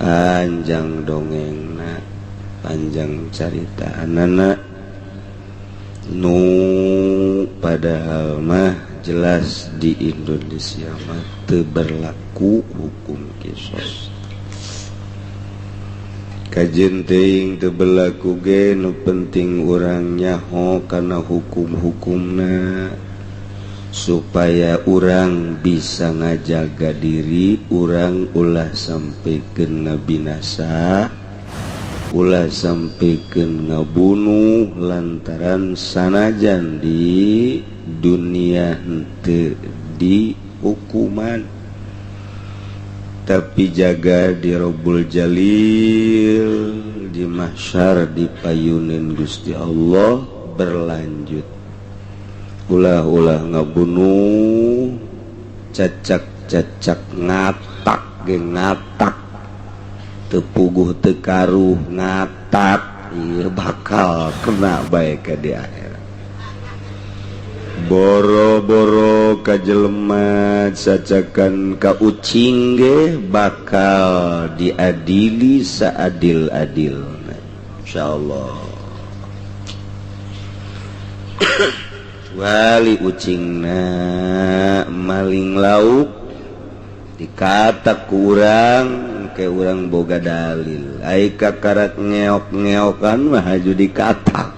Panjang dongengna, panjang carita anak nu padahal mah jelas di Indonesia mah teu berlaku hukum kisos. Kajeun teuing teu berlaku ge, nu penting urang nyaho kana hukum-hukumna supaya urang bisa ngajaga diri urang, ulah sampai kena binasa, ulah sampai kena ngabunuh, lantaran sanajan di dunia henteu di hukuman, tapi jaga di Robbul Jalil, di mahsyar, di payunin Gusti Allah berlanjut. Ulah-ulah ngabunuh, cacak-cacak ngatak ge ngatak, teu puguh teu karuh ngatak. Ieu bakal kena bae ka di akhirat. Boro-boro ka jelema, cacakan ka ucing ge bakal diadili seadil-adil, insyaallah. Wali ucingna maling lauk dikata kurang ke urang boga dalil, ai kakarak ngeok-ngeokan mah haju dikatak.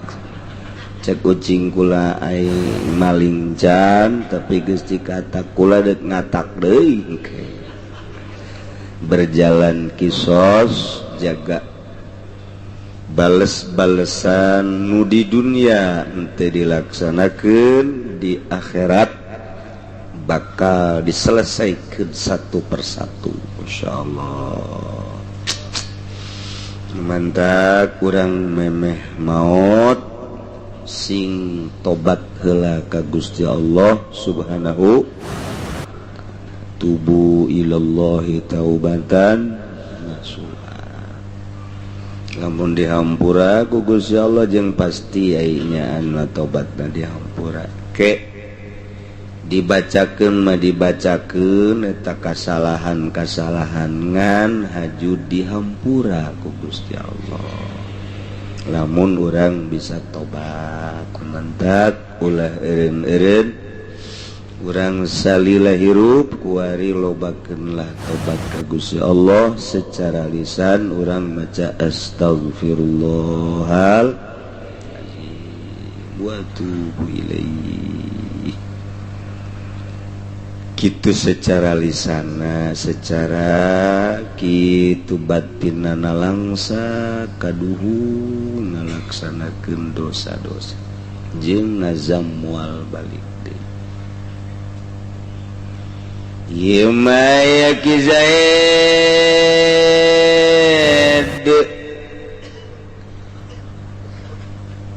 Cek ucing, "Kula ai maling can, tapi geus dikatak kula dek ngatak deui." Berjalan kisos, jaga bales-balesan nu di dunia ente dilaksanakan, di akhirat bakal diselesaikan satu persatu, Masya Allah. Mantap, kurang memeh maut sing tobat heula ka Gusti Allah Subhanahu. Tubu ilallahi taubatan nasuha. Lamun dihampura ku Gusti Allah jeung pasti aya anu tobatna dihampura. Ke dibacakeun mah dibacakeun eta kasalahan-kasalahan, ngan haju dihampura ku Gusti Allah lamun urang bisa tobat. Mantap, ulah eureun-eureun urang salila hirup kuari, lobakeunlah tobat ka Gusti Allah secara lisan. Urang maca astagfirullahal wa atubu ilaih gitu secara lisana, secara kitu batinna nalangsa kaduhu ngalaksanakeun dosa-dosa jeung ngazam moal balik deui. Ieu mah ya Ki Zaid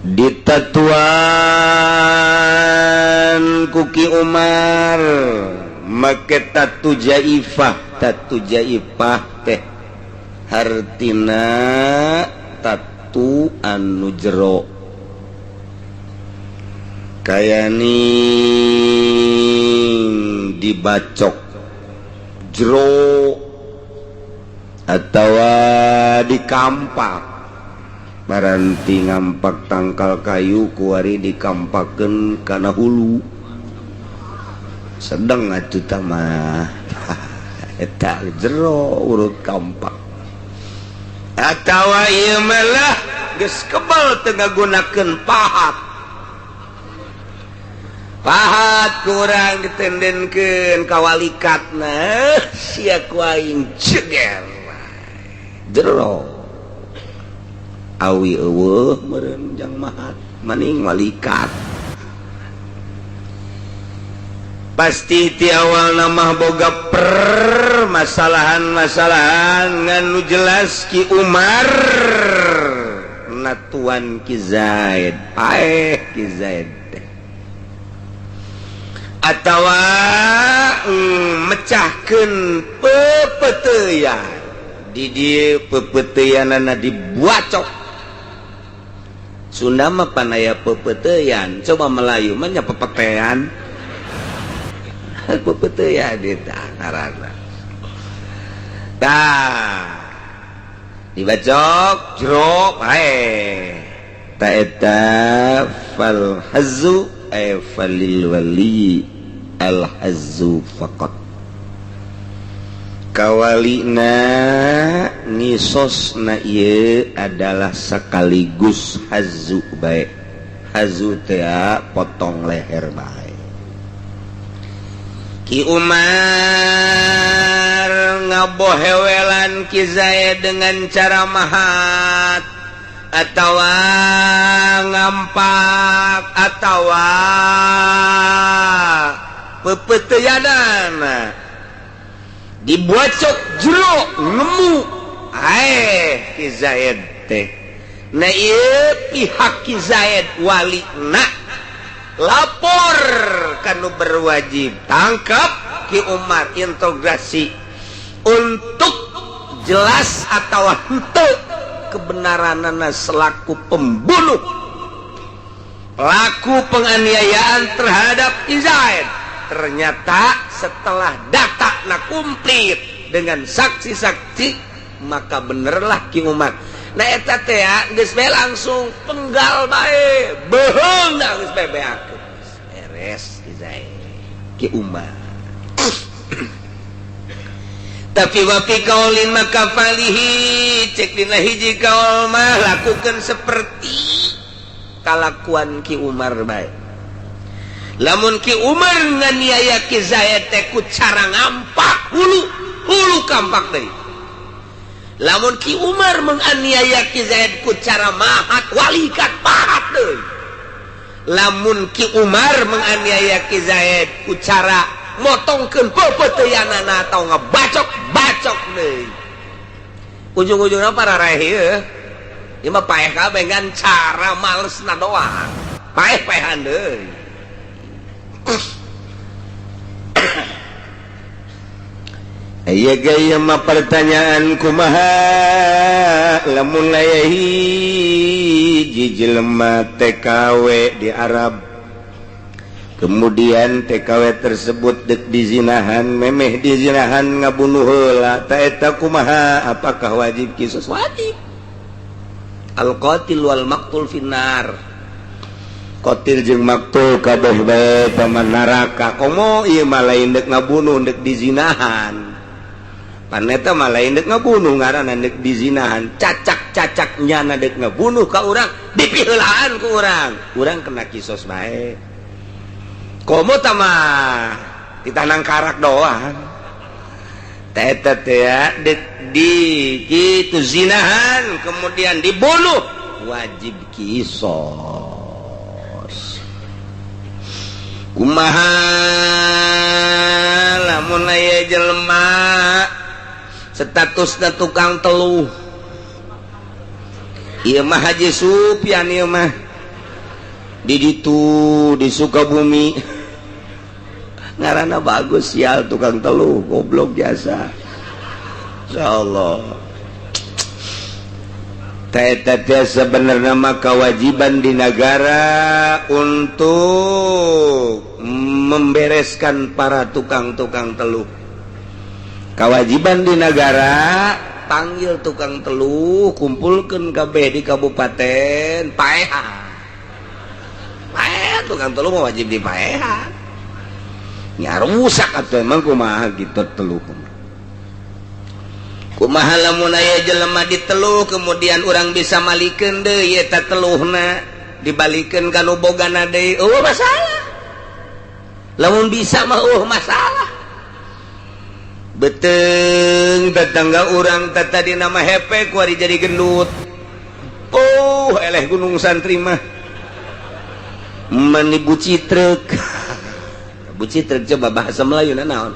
ditatuan ku Ki Umar make tatu jaifah. Tatu jaifah teh hartina tatu anu jero kaya ning dibacok jero atau dikampak. Baranti ngampak tangkal kayu kuari dikampakeun kana hulu, sedang atuh mah eta jero urut kampak. Atawa ieu mah geus kebal teu ngagunakeun pahat, pahat kurang ditendenkeun ka walikatna, sia ku aing ceger jero. Awi eueuh meureun jang mahat, maning walikat. Pasti ti awal nama boga permasalahan-masalahan, ngan nu jelas Ki Umar natuan Ki Zaid, paeh Ki Zaid teh atawa mecahkeun pepeteuyan di dieu, pepeteuyanana dibuacok. Sunda mah panaya pepeteuyan, coba Melayu mah nya pepetean, pepeteuyan eta ngaranna. Tah. Dibacok jero paeh. Ta eta fal hazzu ay falil wali al hazzu faqat. Kawalina ngisosna ieu adalah sekaligus hazzu bae. Hazzu teh potong leher bae. Ki Umar ngabohewelan Ki Zaid dengan cara mahat atawa ngampak atawa pepeteyanana dibocok jero nemu ae Ki Zaid teh. Nah ieu pihak Ki Zaid wali na lapor kanu berwajib, tangkap Ki Umar, integrasi untuk jelas atau henteu kebenaranana selaku pembunuh, pelaku penganiayaan terhadap Ki Zaid. Ternyata setelah data na komplit dengan saksi-saksi, maka benerlah Ki Umar. Nah eta teh geus bae langsung penggal bae, beuheung geus bae beakeun. Beres Ki Zaid, Ki Umar. Tapi wa fi qaulin maka falihi cek dina hiji kaul mah lakukan seperti kalakuan Ki Umar bae. Lamun Ki Umar nganiaya Ki Zaid teh ku cara ngampak hulu, hulu kampak deui. Lamun Ki Umar menganiaya Ki Zaid ku cara mahat walikat pahat deui. Lamun Ki Umar menganiaya Ki Zaid ku cara motongkeun peupeuteuyanana atau ngebacok-bacok deui. Ujung-ujungna para raeh ieu. Ieu mah paeh kabeh ngan cara malesna doang. Paeh-paehan deui. Aya gaya mah pertanyaan kumaha lamun aya hiji jelema TKW di Arab, kemudian TKW tersebut dek dizinahan, memeh dizinahan ngabunuh heula, ta eta kumaha, apakah wajib kisos? Wajib. Al qatil wal maqtul finnar. Qatil jeung maktul kabeh bae paman neraka. Komo ieu mah lain dek ngabunuh, dek dizinahan. Paneta mah lain dek ngabunuh, ngaranna dek dizinahan. Cacak-cacak nyana dek ngabunuh ka urang, dipiheulaan ku urang. Urang kena kisos bae. Komo tah mah ditanang karak doang. Eta teh dek di kitu zinahan kemudian dibunuh, wajib kisos. Kumaha lamun aya jelema statusna tukang teluh, ieu mah Haji Supian, ieu mah di ditu di Sukabumi, ngaranna bagus sial tukang teluh goblok biasa. Insyaallah eta teh sebenarnya mah kewajiban di negara untuk membereskan para tukang-tukang teluh. Kewajiban di negara panggil tukang teluh, kumpulkan kabeh di kabupaten, paehan. Paehan tukang teluh mah wajib dipaehan. Nya rusak atuh emang kumaha gitu teluh. Kumaha lamun aya jelema diteluh kemudian urang bisa malikeun deui eta teluhna, dibalikeun ka nu bogana deui, eueuh masalah. Lamun bisa mah eueuh masalah. Beteng tetangga urang teh tadi nama hepe kuari jadi gendut. Oh, eleh gunung santri mah. Mani bucitrek. Bucitrek coba bahasa Melayu naon?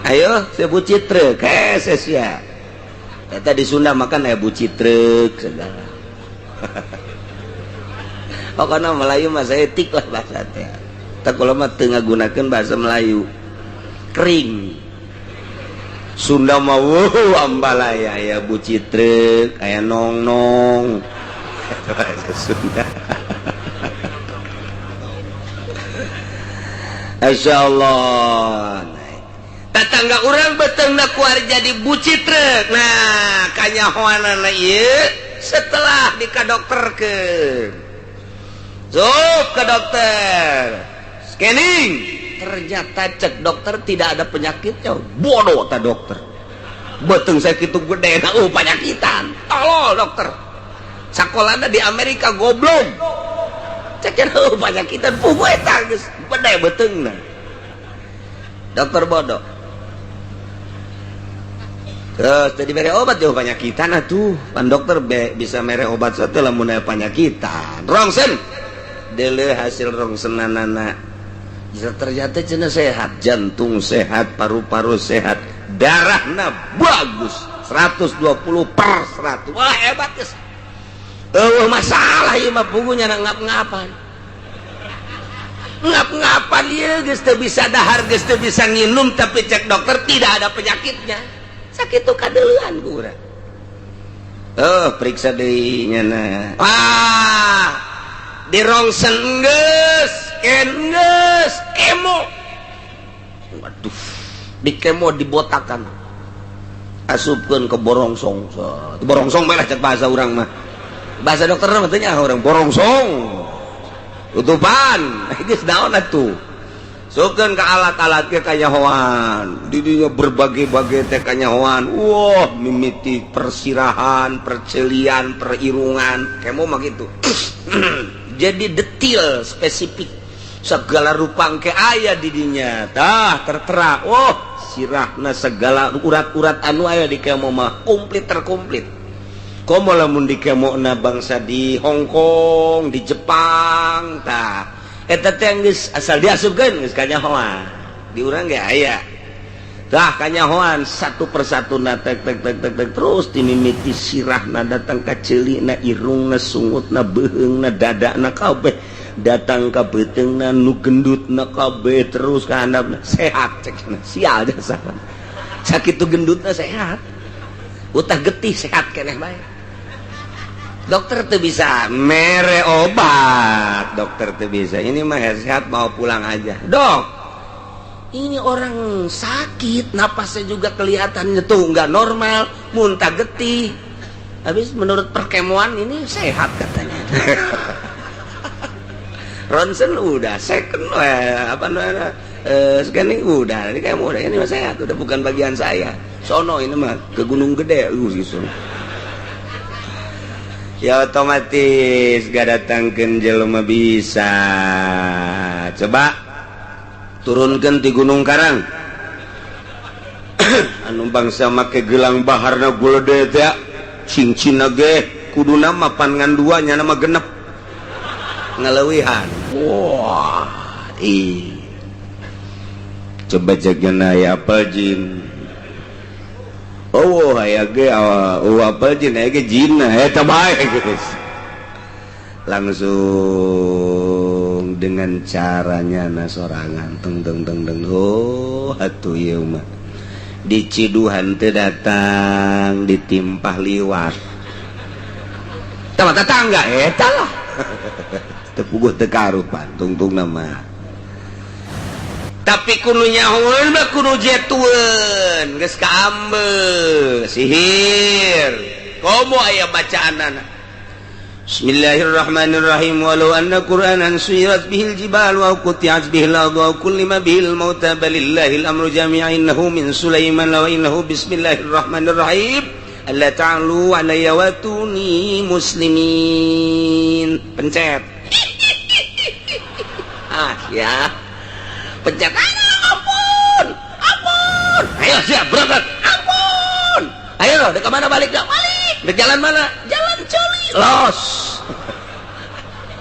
Ayo, saya bucitrek, hese sia. Eta di Sunda makan aya bucitrek segala. Pokoknya Melayu mah saya etik lah bahasa teh. Tak kalau mah teu ngagunakeun bahasa Melayu. Kering. Sunda mah wuh ambalaya aya bucitrek, aya nong-nong. Bahasa Sunda. Masyaallah. Tetangga urang beteng kuar jadi bucitrek. Nah, Kanyahoanana ieu setelah dikadokterkeun, Zup ke dokter, scanning, ternyata cek dokter tidak ada penyakitnya. Bodoh ta dokter, beuteung sakitu gede na penyakitan. Tolol dokter, sakolana di Amerika, goblok. Cek oh penyakitan, puguh eta geus gede beuteungna. Dokter bodoh. Terus tadi mere obat jauh penyakitan atuh pan dokter be, bisa mere obat satu lamun aya penyakitan. Rongsen dele, hasil rongsenanana bisa ternyata cenah sehat, jantung sehat, paru-paru sehat, darahna bagus, 120 per 100. Wah, hebat geus. Oh, masalah ieu mah, puguhnya ngap-ngapan, ngap-ngapan ieu geus teu bisa dahar, geus teu bisa nginum, tapi cek dokter tidak ada penyakitnya. Sakitu kadeulean ku urang. Oh, periksa deui nyana. Wah, di rongsen geus, scan geus, kemo. Waduh, di kemo dibotakan, asupkeun ke borongsong. Borongsong mah cek bahasa urang mah, bahasa dokter mah teu orang borongsong, tutupan geus naon atuh. Asupkeun ke alat-alat ke kanyahoan didinya berbagai-bagai teh kanyahoan. Wah, mimiti persirahan, percelian, perirungan, kemo mah gitu. Jadi detil, spesifik, segala rupa ke aya didinya tah tertera. Oh, sirahna segala urat-urat anu aya di kemo mah komplit, terkomplit. Komo lamun di kemona bangsa di Hong Kong, di Jepang, tah eta teh geus asal diasupkeun geus kanyahoan. Di urang ge aya. Tah, kanyahoan satu persatu na, tek tek tek tek tek, terus dimimiti sirahna datang ka ceulina, irungna, sungutna, beuheungna, dadana, kabeh datang ka beuteungna, nu gendutna kabeh, terus ka handapna sehat cek. Sial jasa, sakitu gendutna sehat, utah getih sehat keneh bae. Dokter tuh bisa mere obat, dokter tuh bisa, ini mah sehat, mau pulang aja. Dok, ini orang sakit, napasnya juga kelihatannya tuh nggak normal, muntah getih, habis menurut perkemoan ini sehat katanya. Ronsen udah, second apa namanya, scanning udah, ini kayak udah, ini mah sehat, udah bukan bagian saya. Sono ini mah ke Gunung Gede gitu. Ya, otomatis gak datangkan jelema bisa. Coba turunkan di Gunung Karang anu bangsa make gelang baharna gulede teh, cincin ge kudu nama pan ngan dua, nya nama genep, ngalewihan. Wah, ih, coba jaga ya, apa jin? Oh, aya ge, oh, apa jin, aya ge jin eta bae geus. Langsung dengan caranya na sorangan, teng teng teng teng. Oh, atuh ieu mah diciduhan teu datang, ditimpah liwat sama tetangga eta lah, teu puguh teu karupan tungtung nama. Tapi kudu nyahoeun mah kudu jetueun geus kaambe sihir. Komo aya bacaanana, Bismillahirrahmanirrahim, walau anna qur'anan suyirat bihil jibal wa quti'at bihil ardu wa kullima bihil mauta balillahil amru jami'an innahu min Sulaiman wa innahu bismillahirrahmanirrahim alla ta'lu alayya wa tuni muslimin. Pencet. Ah ya, pencet. Ampun, ampun, ayo siap berangkat. Ampun, ayo dek mana, balik dah, balik dek jalan mana, jalan celi los.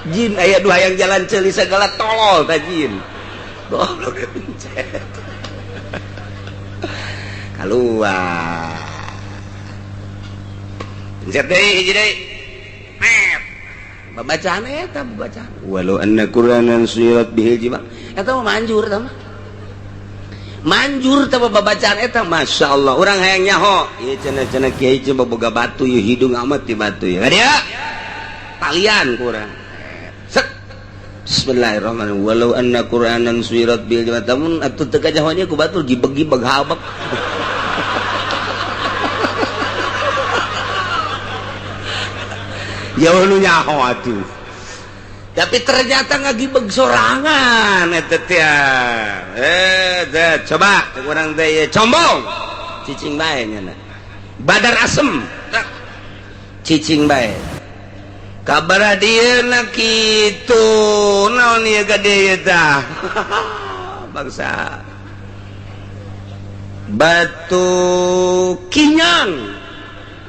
Jin aya dua yang jalan celi segala, tolol ta jin, goblok. Pencet, keluar. Pencet deui, hiji deui. Babacaan eta, babacaan walau anna qur'anan suyirat bihil jibal eta mah manjur, eta mah manjur, eta mah babacaan eta. Masya Allah, urang hayang nyaho ieu cenah-cenah kiai coba boga batu ieu, hidung amat di batu ya dia talian kurang set. Bismillahirrahmanirrahim, walau anna qur'anan suyirat bil jibal tamun atuh teu kajahonya ku batur gibeg-gibeg habek. Jauh nu nyaho atuh. Tapi ternyata ngagibeg sorangan eta teh. Eh, coba cek urang teh combong. Cicing bae nya. Badar asem. Cicing bae. Kabar dieuna kitu. Naon ieu gade ieu tah? Bangsa. Batu kinyang.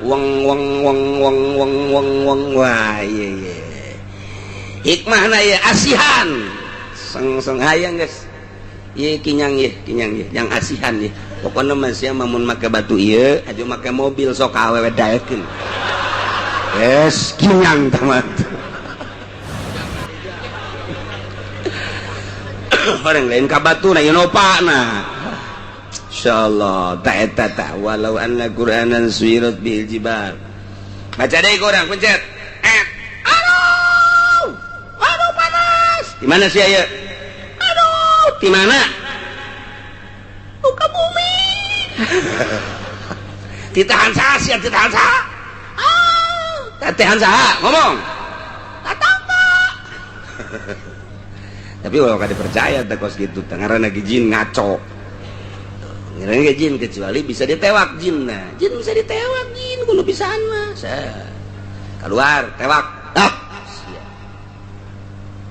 Weng weng weng weng weng weng weng wah ieu ieu. Hikmahna ieu asihan. Seng-seng hayang geus. Ieu kinyang ieu, kinyang ieu, yang asihan ieu. Pokona mah sia mun make batu ieu, aju make mobil sok awewe daekeun. Yes, kinyang tamat. Orang lain ka batu na Innova na. Insyaallah ta eta ta walau anna Qur'anan suyirat bil jibal. Baca deui urang pencet. Aduh! Aduh panas. Di mana sih aya? Aduh, di mana? Buka bumi. Ditahan saha sia, ditahan saha? Ah, tahan saha? Ngomong. Tatangga. Tapi kalau kada dipercaya teh kos kitu teh ngaranna jin ngaco. Ngaranna jin kecuali bisa ditewak jin nah. Jin bisa ditewak jin kudu pisaan mah. Keluar tewak. Ah, sia.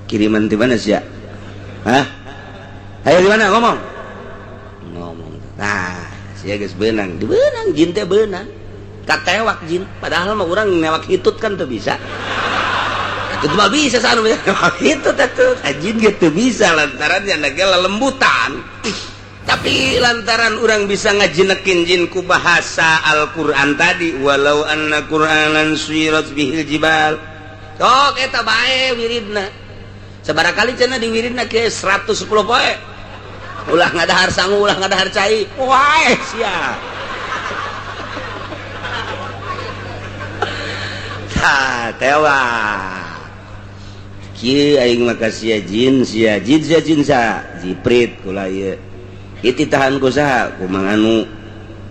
Kiriman di mana sia? Hah? Ayo di mana ngomong? Ngomong. Nah, sia geus beunang. Dibeunang jin teh beunang. Katewak jin, padahal mah urang newak hitut kan teu bisa. Itu mah bisa sanu newak hitut atuh. Jin ge teu bisa lantaran nya lelembutan. Tapi lantaran orang bisa ngajinekin jin ku bahasa Al-Qur'an tadi walau anna Qur'anan suyirat bihil jibal. Sok eta bae wiridna. Sabaraha kali cenah diwiridna ke 110 poe. Ulah ngadahar sangu, ulah ngadahar cai. Wae sia. Tah tewak. Kieu aing mah ka sia jin, sia jin, sia jin sa jiprit kula ieu. Itu tahan ku saha ku mang anu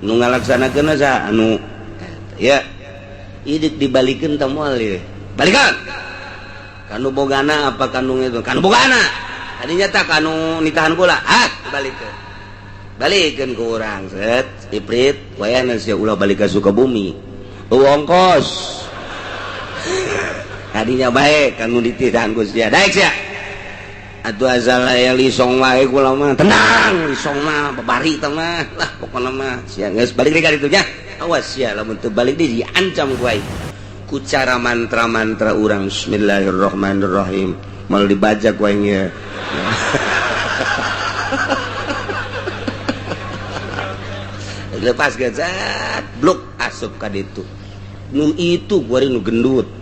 nu ngalaksanakeun saha anu ya idik dibalikeun teh moal ieu. Balikan. Kanu bogana apa kanu itu? Kanu bogana. Tadinya tak kanu nitahan kula. Ah, dibalikeun. Balikeun ku urang set iprit wayahna sia ulah balik ka Sukabumi. Eueuh ongkos. Tadinya bae kanu dititahan ku sia. Daek sia. Atuh asal aya lisong wae kula mah. Tenang, lisong mah babari teh mah. Lah pokona mah sia geus balik deui ka ditu nya. Awas sia lamun teu balik deui diancam ku aing. Ku cara mantra-mantra urang bismillahirrahmanirrahim. Mal dibaca ku aing ieu. Lepas gezat bluk asup ka ditu. Nu itu kuari nu gendut.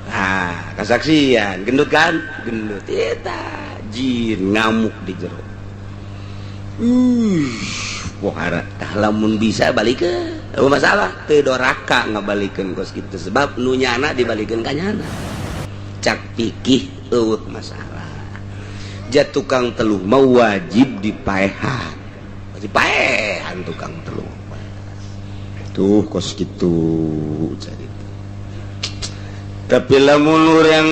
Ah, kasaksian gendut kan? Gendut eta jin ngamuk di jero. Pohara tah lamun bisa balikeun. Eueuh masalah teu doraka ngabalikeun kos kitu sebab nu nyana dibalikeun ka nyana. Cak pikih eueuh masalah. Ja tukang teluh mah wajib dipaehan. Wajib paehan tukang teluh. Tuh kos kitu jadi. Tapi lamun urang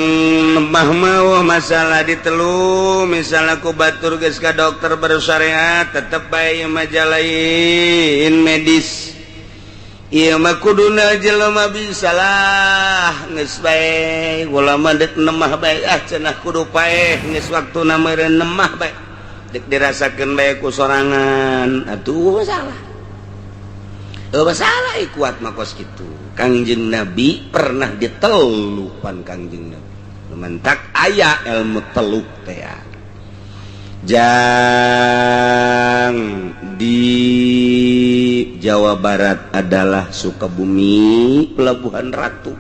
nemah mah masalah ditelu misalnya ku batur geus ka dokter bersyariat tetep bae ieu mah jalain medis. Ieu mah kuduna jelema bisa lah geus bae kula mah deuk nemah bae ah cenah kudu paeh geus waktuna meureun nemah bae deuk dirasakeun bae ku sorangan atuh masalah. Masalah kuat mah kos kitu. Kangjeng Nabi pernah ditelupan Kangjeng Nabi. Mentak aya ilmu teluk teh. Jang di Jawa Barat adalah Sukabumi, Pelabuhan Ratu.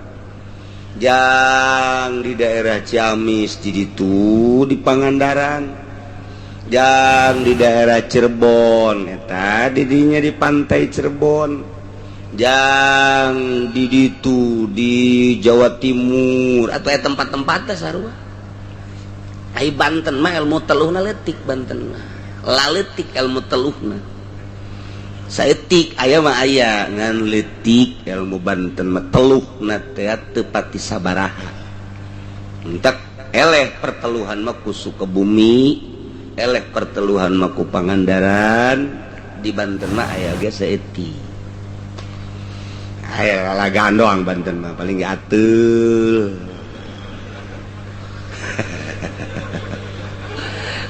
Jang di daerah Ciamis di ditu di Pangandaran. Jang di daerah Cirebon eta didinya di pantai Cirebon. Jang di ditu di Jawa Timur atau tempat-tempat sarua. Ai Banten mah ilmu teluhna leutik Banten mah. Laletik ilmu teluhna. Saeutik aya mah aya ngan leutik ilmu Banten mah teluhna teh teu pati sabaraha. Entak eleh perteluhan mah ku Sukabumi, eleh perteluhan mah ku Pangandaran, di Banten mah aya ge saeutik. Aya lalagaan doang Banten mah paling ge ateul.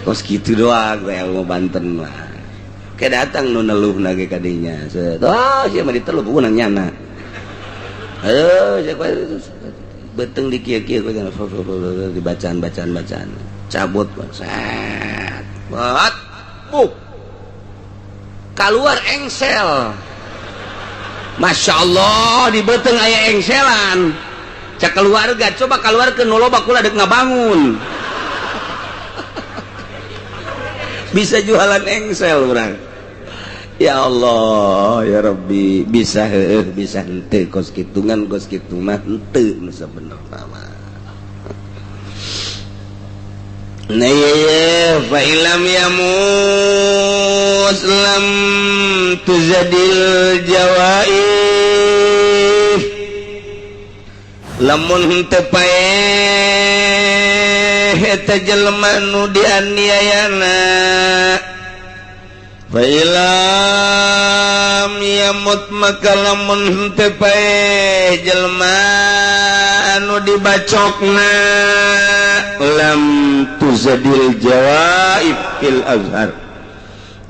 Kos kitu doang ilmu Banten mah. Kayak datang nu neluh lagi kadinya. Oh, sia mah diteluh bukan nyana. Ayo, sia beteng di kieu-kieu dibacaan-bacaan bacaan. Cabut set. Bat. Buk. Kaluar engsel. Masya Allah di beteng aya engselan. Cak keluarga coba keluarkeun nu loba kula deuk ngabangun. Bisa jualan engsel urang. Ya Allah ya Rabbi, bisa heueuh bisa henteu kos kitungan kos kitu mah henteu nu sabenerna mah. Nah ye fa ilam yamus lam tuzadil jawaif lamun henteu paeh eta jelema nu dianiayana fa ilam yamut maka lamun henteu paeh jelema anu dibacokna lam tuzadil jawaif fil azhar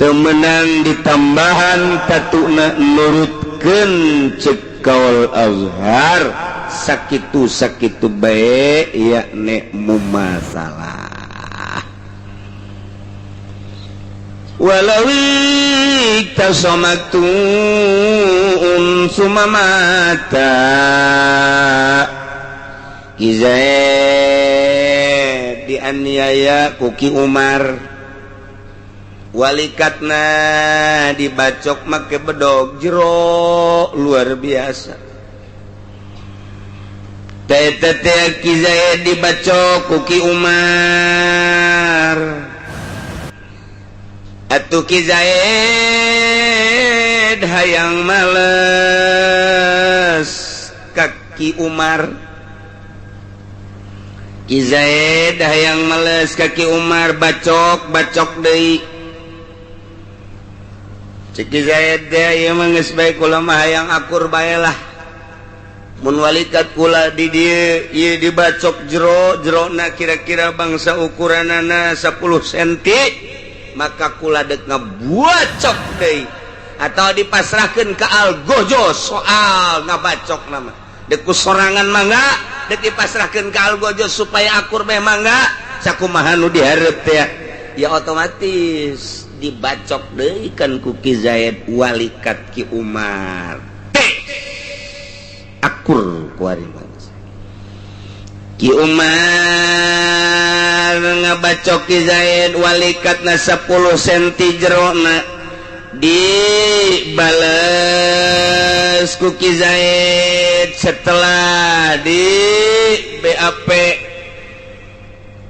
temenang ditambahan tatuna nurutkeun cek kaul azhar sakitu sakitu bae yakni mumasalah walawi tasamatun sumamata Ki Zaid dianiaya ku Ki Umar walikatna dibacok make bedog jero luar biasa. Teh Ki Zaid dibacok ku Ki Umar atuh Ki Zaid hayang males ka Ki Umar. Ki Zaid hayang males ka Ki Umar bacok bacok deui. Cek Ki Zaid teh ieu mah geus bae kula mah hayang akur bae lah. Mun walikat kula di dieu ieu dibacok jero jerona kira-kira bangsa ukuranana 10 cm maka kula deuk ngabuacok deui atau dipasrahkeun ka Algojo soal ngabacok nama. Deuk ku sorangan mangga dek dipasrahkeun ka Algojo supaya akur meh mangga sakumaha nu dihareup teh ya otomatis dibacok deui kan ku Ki Zaid walikat Ki Umar akur kuari Ki Umar ngabacok Ki Zaid walikatna 10 cm jerona dibales ku Ki Zaid setelah di BAP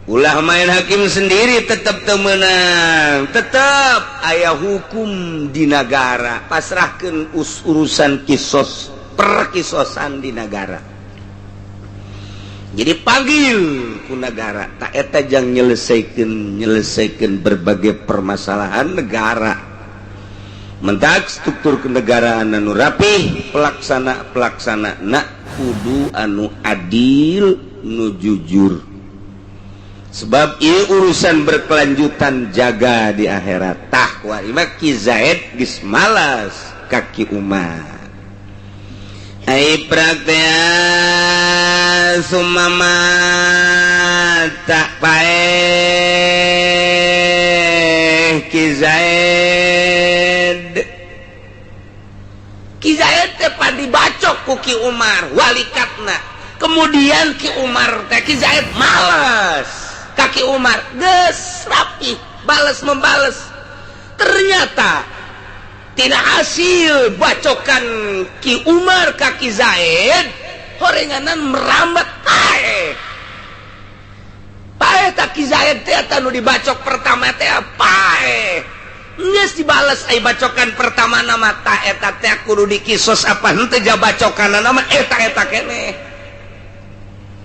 ulah main hakim sendiri tetap temenang tetap aya hukum di negara pasrahkan urusan kisos perkisosan di negara jadi panggil ku negara tak eta jang nyelesaikan berbagai permasalahan negara mentak struktur kenegaraan anu rapih pelaksana nak kudu anu adil nu jujur sebab ieu urusan berkelanjutan jaga di akhirat tah wa ima Ki Zaid geus malas ka Ki Umar ai praktea sumama tak paeh Ki Zaid Ki Zaid teh dibacok ku Ki Umar walikatna kemudian Ki Umar teh Ki Zaid malas ka Ki Umar geus rapi bales membales ternyata tidak hasil bacokan Ki Umar ka Ki Zaid horenganan merambat paeh paeh tak Ki Zaid teh anu dibacok pertama teh paeh Geus dibales ai bacokan pertama nama ta eta teh kudu dikisos apa henteu, ja bacokan nama eta eta keneh.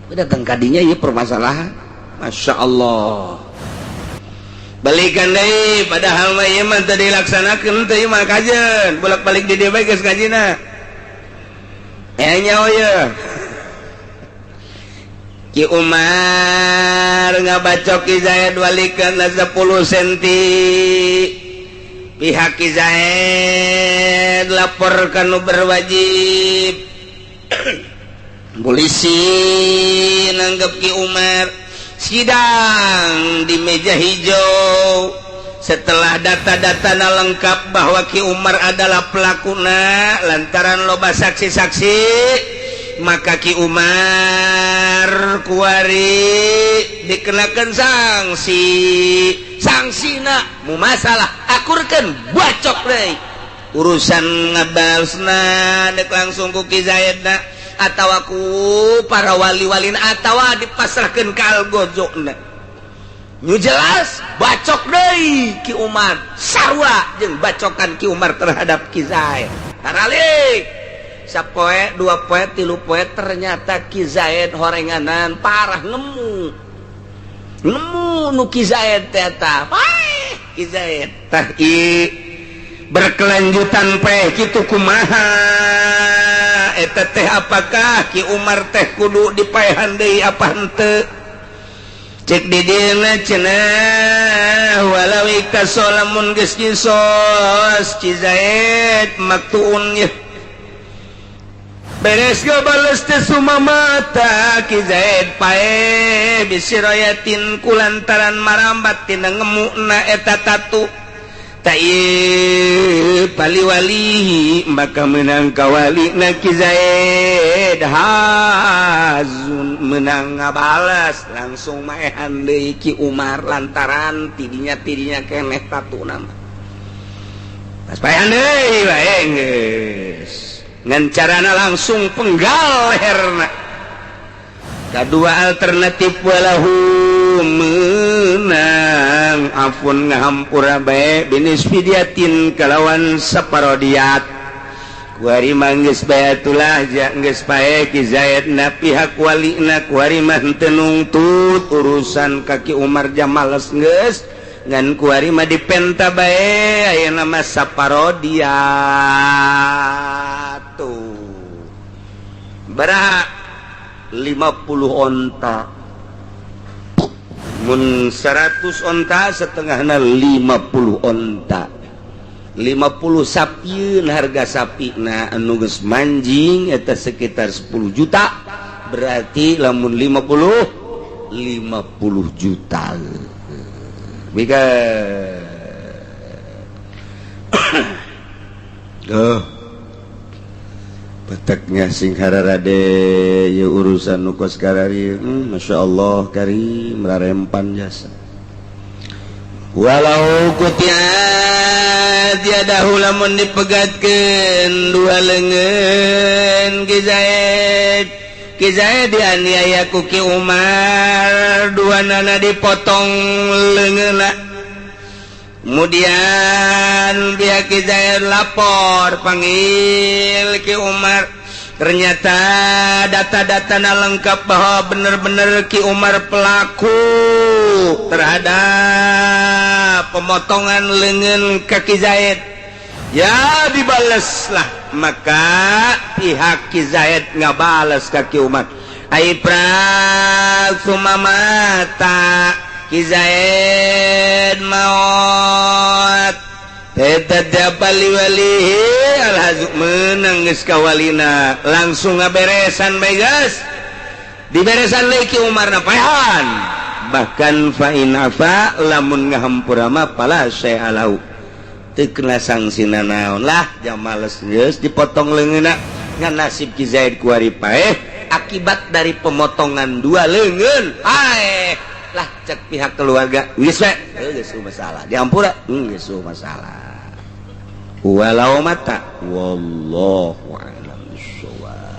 Udah datang kadinya ieu permasalahan. Masya Allah, balikan deui, padahal mah ieu mah teu dilaksanakeun teu mah kajen bolak-balik di dieu bae geus ngajina. Eh, nyaho ye Ki Umar ngabacok Ki Zaid, walikan 10 senti. Pihak Ki Zaid laporkan nu berwajib, polisi nanggap Ki Umar, sidang di meja hijau. Setelah data-data lengkap bahwa Ki Umar adalah pelakuna lantaran loba saksi-saksi, maka Ki Umar kuari dikenakan sanksi. Sanksina mu masalah akurkan bacok deui, urusan ngabalesna dek langsung ku Ki Zaidna atau aku para wali-walin atau dipasrahkan ke algozona. Nu jelas bacok deui Ki Umar, sarua jeung bacokan Ki Umar terhadap Ki Zaid. Taralik sapoe, 2 poe, 3 poe, ternyata Ki Zaid horenganan parah, nemu nemu nu Ki Zaid teh eta paeh Ki Zaid. Tah, berkelanjutan paeh kitu kumaha eta teh? Apakah Ki Umar teh kudu dipaehan deui apa henteu? Cek di dieuna cenah, walau iqtassa, lamun geus kisos Ki Zaid, maktuun ye beres bales teh, sumamata Ki Zaid paeh bisiroyatin kulantaran marambat tina ngemukna eta tatu pali-wali, maka menang kawali na Ki Zaid hazun, menang ngabalas langsung maehan deui Ki Umar lantaran tidinya tidinya keneh tatu nama. Pas paehan deui bae geus ngan carana langsung penggal leherna. Kedua alternatif, walahu menang afun, ngahampura bae, binisfi diyatin, kalawan saparodiat. Kuari mah geus bayatulah ja geus pae Ki Zaid na, pihak walina kuari mah henteu nungtut urusan ka Ki Umar, jamales geus ngan kuari mah dipenta bae ayeuna mah saparodiat. Tuh baraha? 50 onta. Mun 100 onta, setengahna 50 onta, 50 sapi. Harga sapi nah anu geus manjing eta sekitar 10 juta, berarti lamun 50, 50 juta. Bika. Oh, peteknya sing hararade ya urusan nu kos karari. Masya Allah karim, rarempan jasa. Walau quthi'at yadahu, lamun dipegatkeun dua lengan Ki Zaid, Ki Zaid dianiaya ku Ki Umar, dua nana dipotong leungeunna. Kemudian pihak Ki Zaid lapor, panggil Ki Umar, ternyata data-data lengkap bahwa benar-benar Ki Umar pelaku terhadap pemotongan lengan kaki Zaid, ya dibaleslah. Maka pihak Ki Zaid ngabales ka Ki Umar. Ai prak sumamata, Ki Zaid maot, wali menang kawalina langsung ngaberesan bae geus diberesan deui Ki Umar na paehan. Bahkan fa in afa, lamun ngahampura mah, fala syai'a lahu, teu kena sangsina naon lah, jamales geus dipotong leungeunna. Ngan nasib Ki Zaid kuari paeh akibat dari pemotongan dua leungeun, paeh lah. Cek pihak keluarga geus we, geus masalah diampura, geus masalah. Walau mata, wallahu a'lam bissawab.